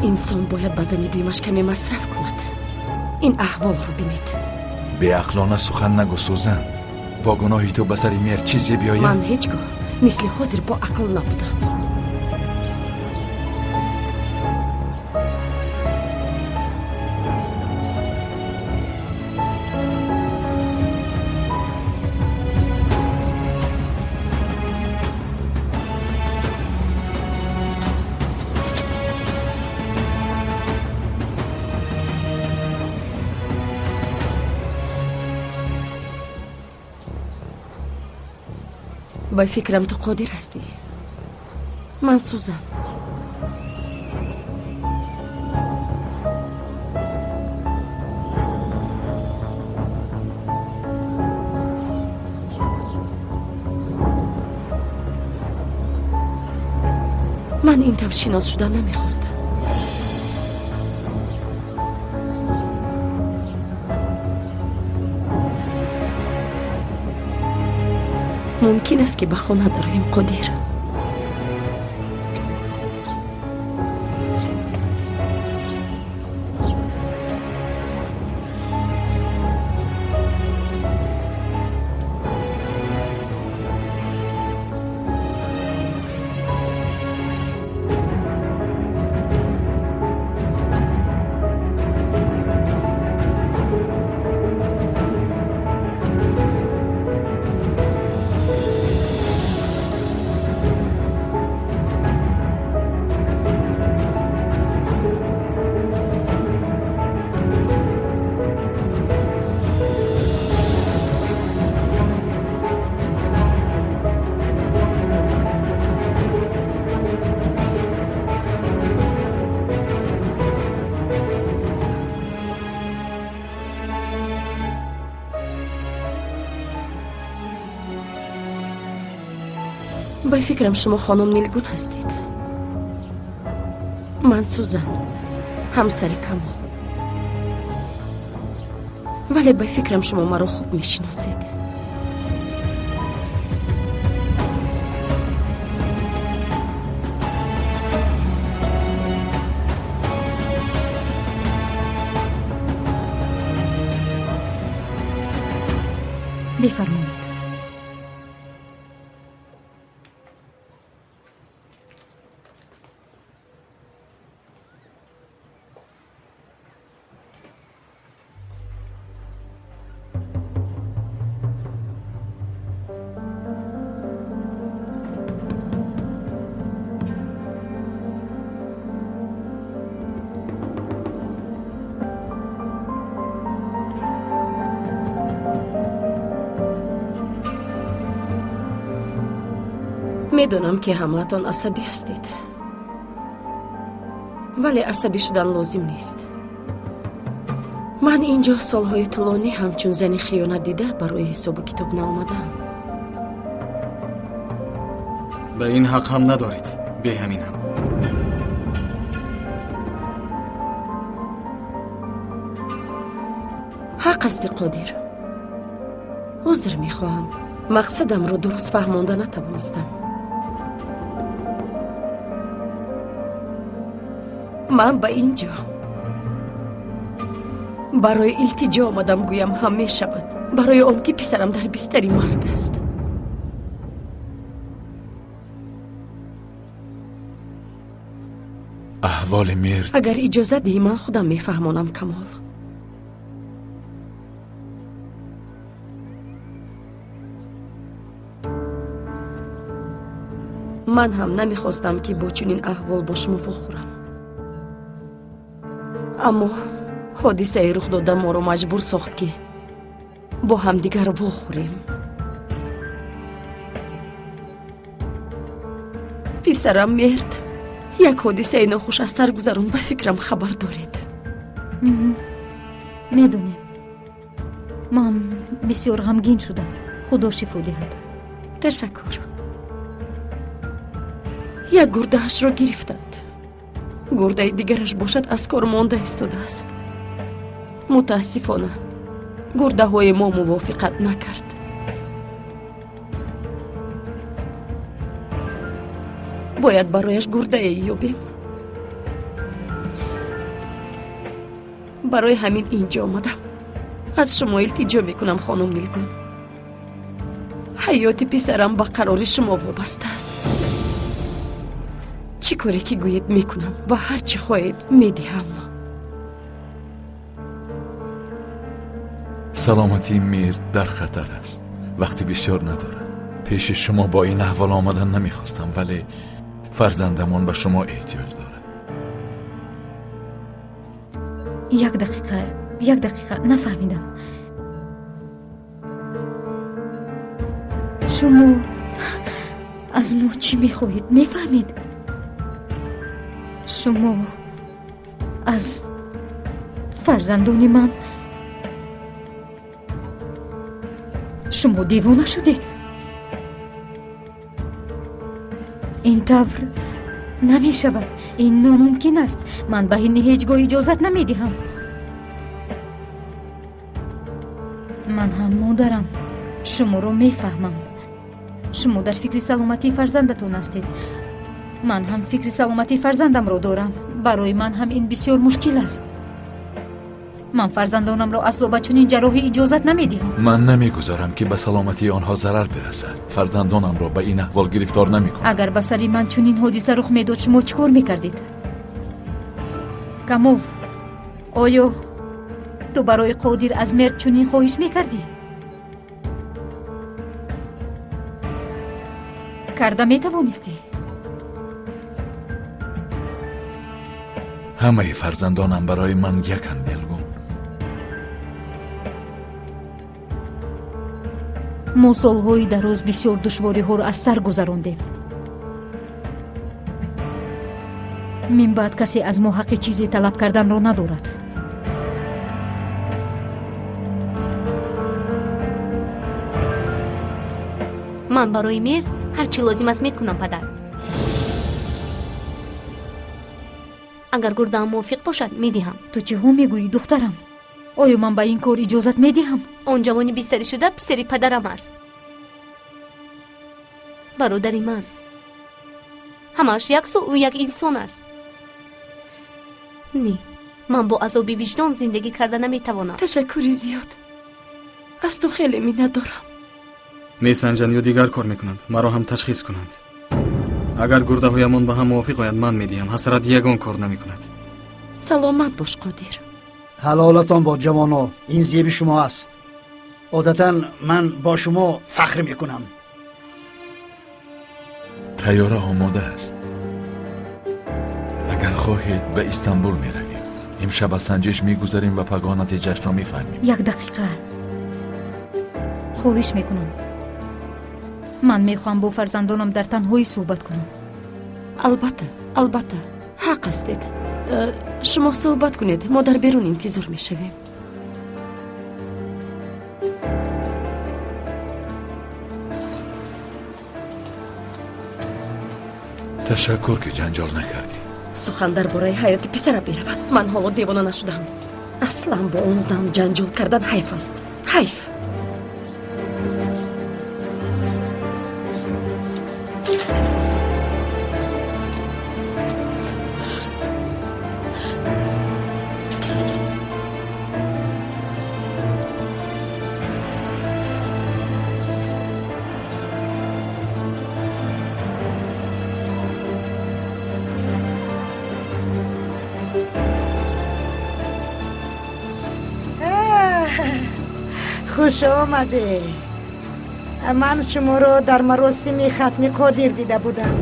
Инсон бояд ба зани дуюмаш каме масраф кунад. Ин аҳволро бинед. Беақлона сухан нагӯ, Сӯзан. Бо гуноҳи ту ба сари Мер чизе биёяд? Ман ҳеҷ гоҳ мисли ҳозир бо ақл набудам. Ба фикрам ту қодир ҳастӣ. Ман Сӯзан. Ман ин тавр шинос шудан намехостам. Мумкин аст, ки ба хона дароем, Қодир. Ба фикрам шумо хонум Нилгун ҳастед. Ман Сӯзан, ҳамсари Камол. Вале ба фикрам шумо маро хуб мешиносед. Бифармоед. Медонам, ки ҳамаатон асабӣ ҳастед, вале асабӣ шудан лозим нест. Ман инҷо солҳои тӯлонӣ ҳамчун зани хиёнат дида барои ҳисобу китоб наомадаам. Ба ин ҳақ ҳам надоред, бе ҳамин ҳам. Ҳақ ҳасти, Қодир. Узр мехоҳам, мақсадамро дуруст фаҳмонда натавонистам. Ман ба ин ҷо барои илтиҷо омадам, гӯям ҳам мешавад, барои он ки писарам дар бистари марг аст. Аҳволи Мирт. Агар иҷозат диҳӣ, ман худам мефаҳмонам, Камол. Ман ҳам намехостам, ки бо чунин аҳвол бо шумо вохӯрам. Аммо ҳодисаи рух дода моро маҷбур сохт, ки бо ҳамдигар вохӯрем. Писарам Мерд як ҳодисаи нохуш аз сар гузаронд, ба фикрам хабар доред. Медонем. Ман бисёр ғамгин шудам. Худо шифо диҳад. Ташаккур. Як гурдаашро гирифтанд. Гурдаи дигараш бошад аз кор монда истодааст. Мутаассифона, гурдаҳои мо мувофиқат накард. Бояд барояш гурдае ёбем. Барои ҳамин инҷо омадам. Аз шумо илтиҷо мекунам, хонум Нилгун. Ҳаёти писарам ба қарори шумо вобаста аст. Чӣ коре ки гӯед мекунам ва ҳар чӣ хоҳед медиҳам. Саломатии Мир дар хатар аст. Вақти бисёр надорад. Пеши шумо бо ин аҳвол омадан намехостам, вале фарзандамон ба шумо эҳтиёҷ дорад. Як дақиқа, як дақиқа, нафаҳмидам. Шумо аз мо чӣ мехоҳед, мефаҳмед? Шумо аз фарзандони ман, шумо девона шудед? Ин тавр намешавад, ин номумкин аст. Ман ба ин ҳеҷ гоҳ иҷозат намедиҳам. Ман ҳам модарам, шуморо мефаҳмам. Шумо дар фикри саломатии фарзандатон ҳастед. Ман ҳам фикри саломатии фарзандамро дорам. Барои ман ҳам ин бисёр мушкил аст. Ман фарзандонамро асло ба чунин ҷарроҳӣ иҷозат намедиҳам. Ман намегузорам ки ба саломатии онҳо зарар бирасад. Фарзандонамро ба ин аҳвол гирифтор намекунам. Агар ба сари ман чунин ҳодиса рух медод, шумо чӣ кор мекардед? Камол, оё ту барои Қодир аз Мерд чунин хоҳиш мекардӣ? Карда метавонистӣ? Ҳамаи фарзандонам барои ман яканд, Нилгун. Мо солҳои дароз бисёр душвориҳоро аз сар гузарондем. Мин баъд касе аз мо ҳаққи чизе талаб карданро надорад. Ман барои Мир ҳар чӣ лозим аст мекунам, падар. Агар гурдаам мувофиқ бошад, медиҳам. Ту чиҳо мегӯӣ, духтарам? Оё ман ба ин кор иҷозат медиҳам? Он ҷавони бистарӣ шуда писари падарам аст. Бародари ман. Ҳамааш яксу, ӯ як инсон аст. Не, ман бо азоби виҷдон зиндагӣ карда наметавонам. Ташаккури зиёд. Аз ту хеле миннатдорам. Месанҷанд ё дигар кор мекунанд, маро ҳам ташхис кунанд. Агар гурдаҳоямон ба ҳам мувофиқ ояд, ман медиҳам. Ҳасрат ягон кор намекунад. Саломат бош, Қодир. Ҳалолатон бод, ҷавоно, ин зеби шумо аст. Одатан ман бо шумо фахр мекунам. Тайёра омода аст. Агар хоҳед ба Истанбул меравем. Имшаб аз санҷиш мегузарем ва пагоҳ натиҷаашро мефаҳмем. Як дақиқа, хоҳиш мекунам. Ман мехоҳам бо фарзандонам дар танҳоӣ суҳбат кунам. Албатта, албатта, ҳақ ҳастед. Шумо суҳбат кунед, мо дар берун интизор мешавем. Ташаккур ки ҷанҷол накардӣ. Сухан дар бораи ҳаёти писарам меравад. Ман ҳоло девона нашудам. Аслан бо он зан ҷанҷол кардан ҳайф аст. Ҳайф. Хуш омадед. Ман шуморо дар маросими хатми Қодир дида будам.